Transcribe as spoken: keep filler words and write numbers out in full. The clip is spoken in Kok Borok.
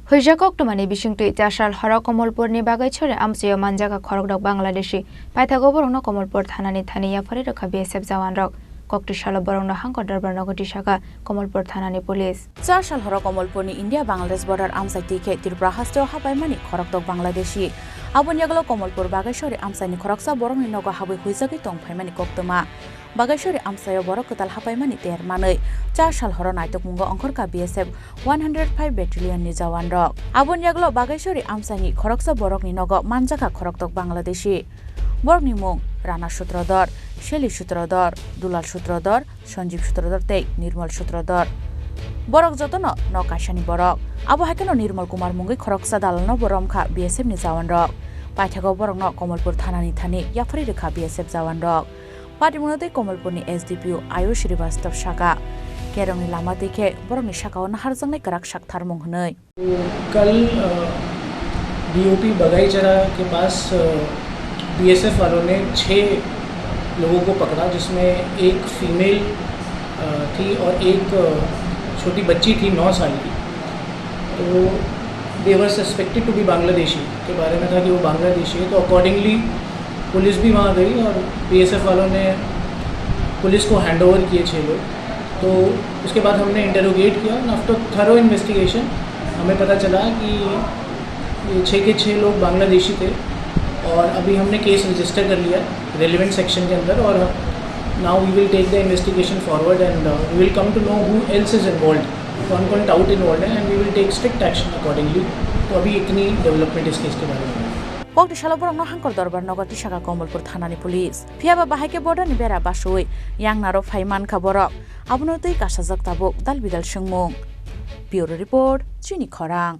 Huijak koktwmani bisingtwi chasal horo Komolpurni Bagaisori amchaio manjakha khorokdok Bangladeshi. Paithago borokno Komolpur thanani thani yapharwi rwkha B S F jawanrok. Koktwi salo borokno hangkor dorbar nogo tisakha Komolpur thanani police. Chasal horo Komolpurni India Bangladesh border amchai twi khe Tripura hasteo hapaimani khorokdok Bangladeshi. Aboni yagulo Komolpur Bagaisori amchaini khoroksa borokni nogo habwi huijagwi tong phaimani koktwma. Bagaisori amchaio borok kwtal hapaimani ter manwi chasal horo naitokmungo ongkhorkha B S F one hundred five battalion ni jawan rok. Aboni yagulo Bagaisori amchaini khoroksa borokni nogo manjakha khorokdok Bangladeshi. Borokni mung Rana Sutradhar, Sheli Sutradhar, Dulal Sutradhar, Sanjeev Sutradhar tei Nirmal Sutradhar. Borok jotono nok kaisani borok. Abo hai kheno Nirmal Kumar mungwi khoroksa dalalno bo romkha B S F ni jawan rok. Paithago borokno Komolpur thanani thani yapharwi rwkha B S F jawan rok. Patimungno tei Komolpurni S D P O Ayush Srivastava saka, kerongni lama twi khe borokni sakao naharjaknai kwrak saktharmung hwnwi. कल डीओपी बगाईचरा के पास बीएसएफ वालों ने छः लोगों को पकड़ा, जिसमें एक फीमेल थी और एक छोटी बच्ची थी नौ साल की। तो दे वर सस्पेक्टेड टू बी बांग्लादेशी, के बारे में था कि वो बांग्लादेशी है। तो अकॉर्डिंगली पुलिस भी वहाँ गई और बीएसएफ वालों ने पुलिस को हैंडओवर किए छः लोग। तो उसके बाद हमने इंटरोगेट किया, एंड आफ्टर थरो इन्वेस्टिगेशन हमें पता चला कि ये छः के छः लोग बांग्लादेशी थे। और अभी हमने केस रजिस्टर कर लिया रेलिवेंट सेक्शन के अंदर। और now we will take the investigation forward and we will come to know who else is involved, कौन कौन टाउट इन्वॉल्व है, and we will take strict action accordingly. तो अभी इतनी डेवलपमेंट इस केस के बारे में। Koktwi salo borokno hangkor dorbar nogo tisakha Komolpur thanani police. Phiyaba bahai khe border ni bera basui yangnaro phai mankha borok. Abono twi kasajak tabuk dal bidal swngmung. Bureau report, Chini Khorang.